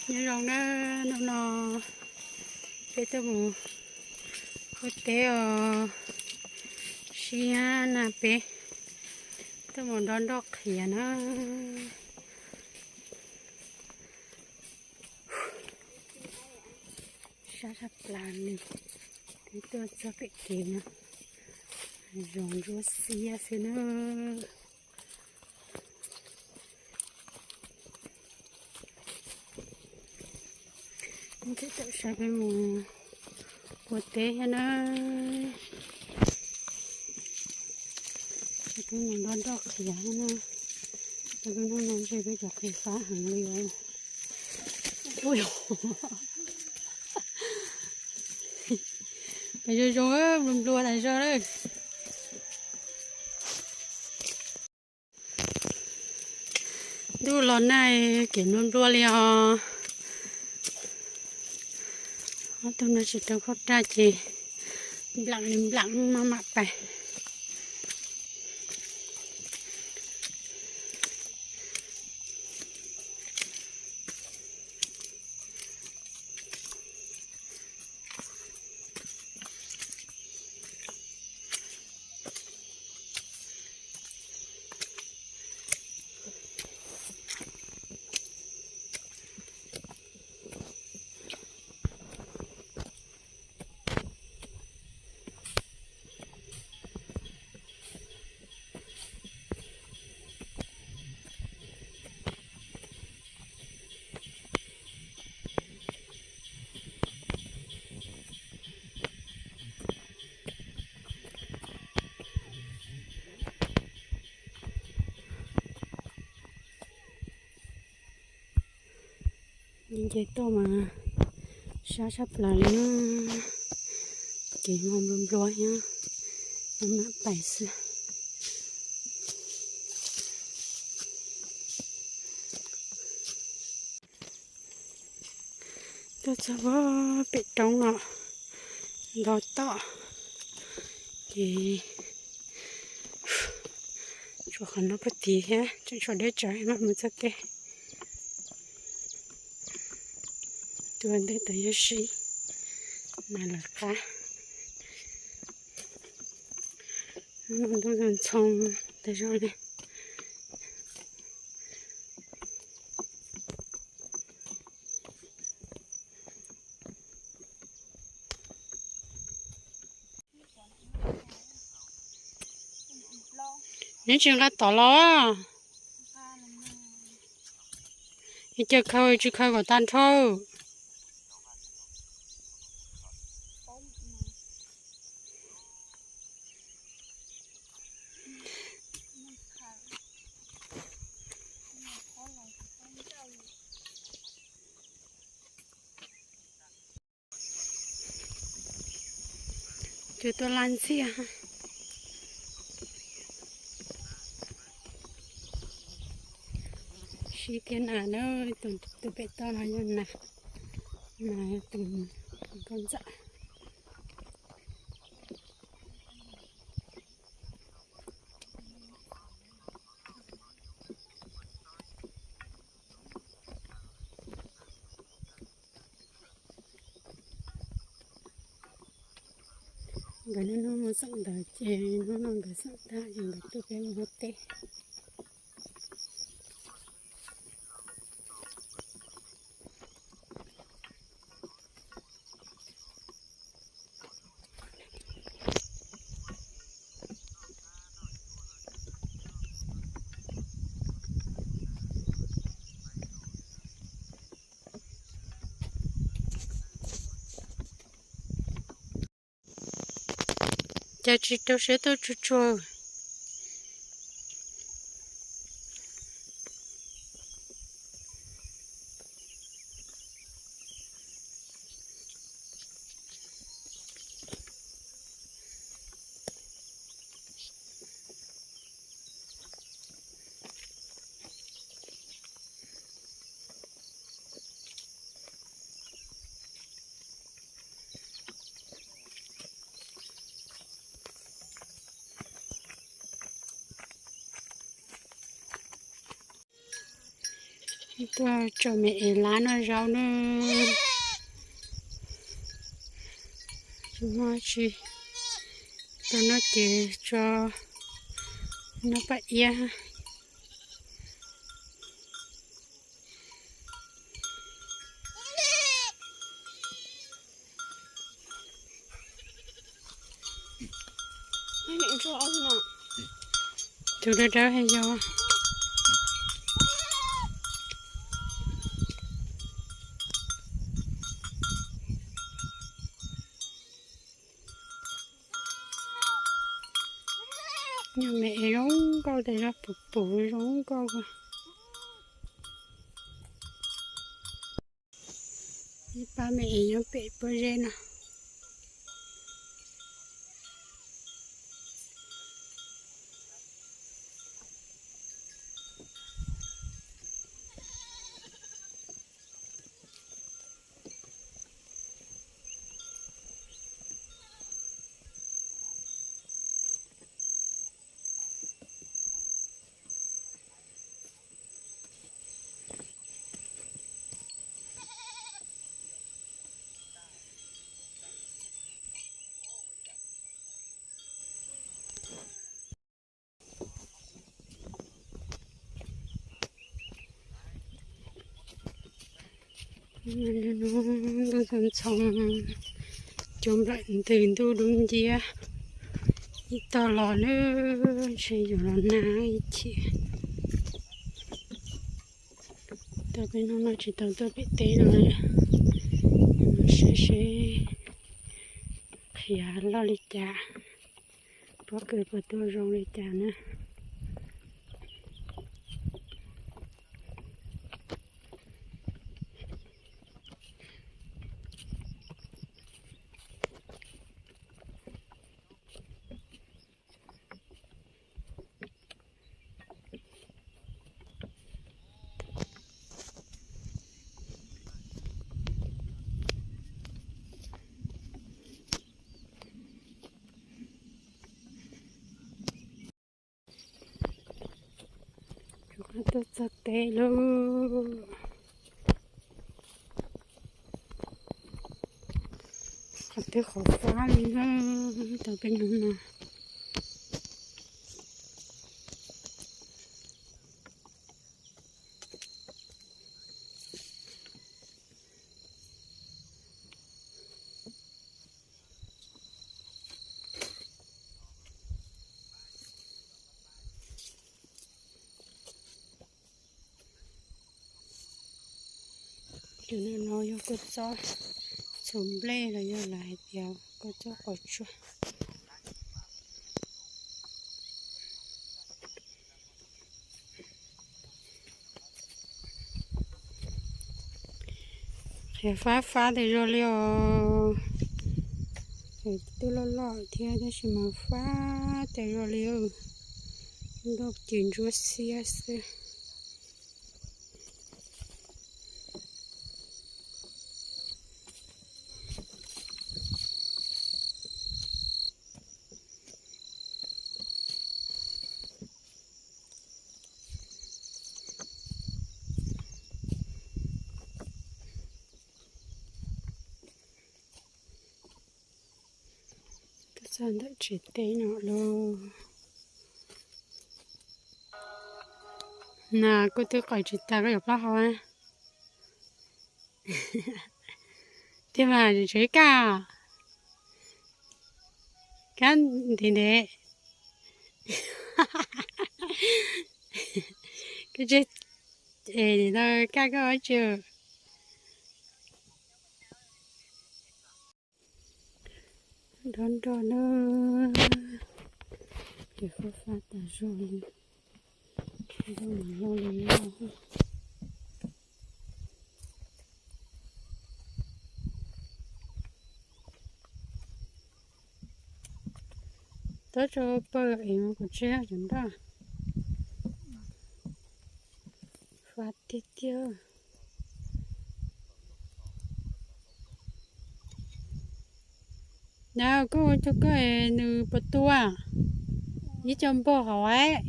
Nyob zoo na, hnub no peb tuaj mus ua teb os, siab na peb tuaj mus nroj nroj qhiav na. Sab sab plaws li, twb tuaj txog pem kev no, zoo ntsuab xiab xwb na. Tseem tawm saib peb mus ua teb thiab na. Peb mus nroj nroj qhiav thiab na. Peb hnub no ntshe peb cov qhiav fab heev li os. Peb zoo zoo nplua nplua tas zog lawm. Ntuj los nag kev nplua nplua li os. Ob tug no tsis rau khauj raj ces nplam li nplam maj mam pais. Nce tuaj mas sab sab plaws li na, kev mas nplua nplua thiab, maj mam pais xwb. Tuaj txog pem roob no, nto tom, ces tshuav qhov no puag tid thiab, tseem tshuav deb tsawv mam mus txog teb. Tus ntej tod yog sib nas lawv qab. Hnub no ntuj ntxhoo tas zog li. Neb tsis nqa tod los, yog caw khaws tsis khaws kom tag nrho. Tus tuaj laj ntxiag. Sib thiab nas na, tus pem toj no yog nas, nas yog tus nkauj ntxawm. Nkawd niaj hnub mus xeem ntawd ces hnub no nkawd xeem tag ces nkawd tuaj peb mus ua teb. Cas tsis rau siab tuaj tsuag tsuag. Tuaj tso me es lab noj zaub na. Tsis muaj tsi, tau noj ces tso noj paj iab. Tus dawb dawb he yog Nyob me es zoo nkauj, tes zog puv puv zoo nkauj. Ib pab me es nyob pem pob zeb no. Ntuj ntxhov ntxhov, cov nplawm ntws ntuj dub nciab ib tog los na, ntshe yuav los nag ib chim. Tau peb hnub no tsis tau tuaj pem teb no, saib seb qhiav loj li cas, pob kws puas tuaj zoo li cas na. Tuaj txog teb lauj. Qhov twb qhov fab li na, tau peb hnub no. Tus no no yog kua txob txhuv nplej los yog lawv hais tias kua txob quav tsuag. Qhiav fab fab tes zog li os. Twb loj loj thiab tab sis mas fab tes zog li, nkauj ces ntsuab xiab xwb. Tuaj txog ntawm tsev teb no lauj. Na, kuj twb qaws tsis tag koj yuav plaub hau. Tiag mas, tseem kaj, kaj ntev ntev. Koj tseem, es nim no kaj koj ua tsi? Dob nroj na, ces fab fab tas zog li, nroj mas loj li loj. Tab tso pawg es mus kom tseg cov nroj. Fab tiag tiag. Na, koj ua rau koj nws puas tua? Ib co npog hauv es.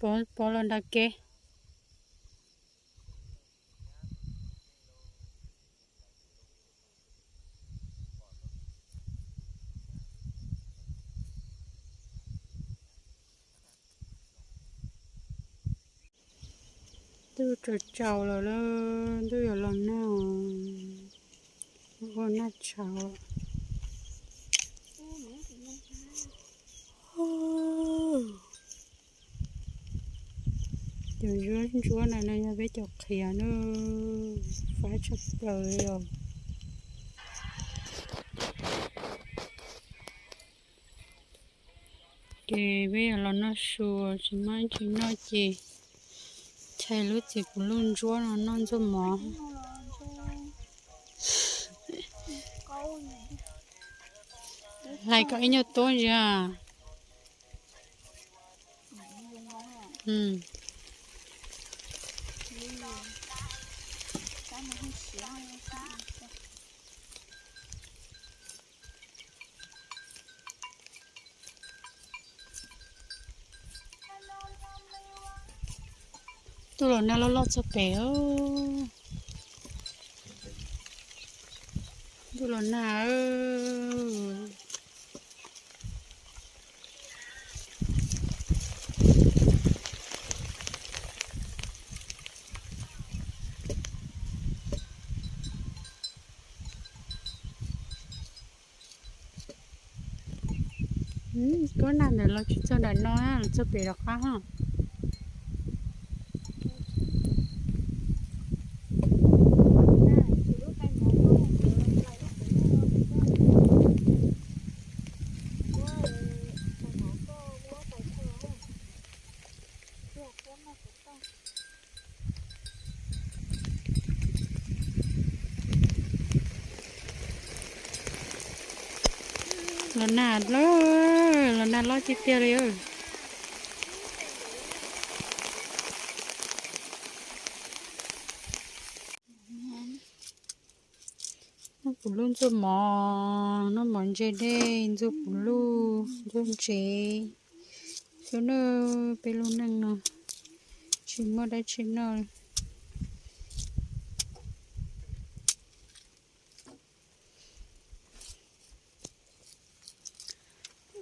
Pov, pov los nram kev. Ntuj tsaus tsaus lawm na, ntuj yuav los nag, ua nag tshauv. Cov ntsuab ntsuab no no yog peb cov qhiav na, fab tshaj plaws li os. Ces peb yuav los noj su, tsis muaj dab tsi noj ces chais lub txiv puv luj ntsuab no noj ntxuaj mov. Hlais kom ib nyuag tuab ntsia. Ntuj los nag loj loj txog pem. Ntuj los nag. Tuab nag ntawd los tsis txog nram no, los txog pem rov qab ho. Los nag loj, los nag loj tiag tiag li. Noj puv luj ntxuaj mov, noj mov ntse dej, ntxuaj puv luj ntxuaj ntsev. Xyov na, peb lub neej no tsis muaj dab tsi noj li.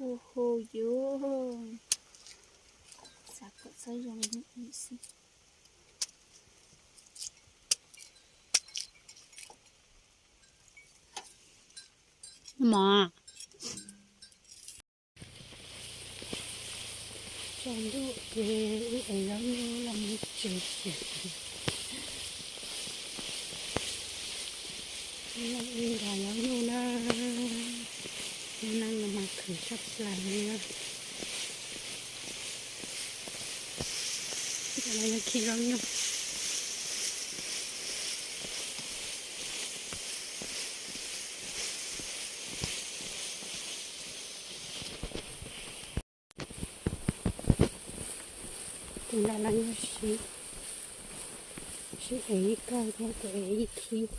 Hu hu yuv, xav kom txhob zoo li xwb. Mov. Tsaus ntuj ces wb ev zaub nyuj los mus tsev. Wb ev zaub nyuj na, neej no mas khwv tshaj plaws li. Khi zaub nyuj. Tus nram no yog sib, sib ev ib kawg thiab, kuv ev ib khib.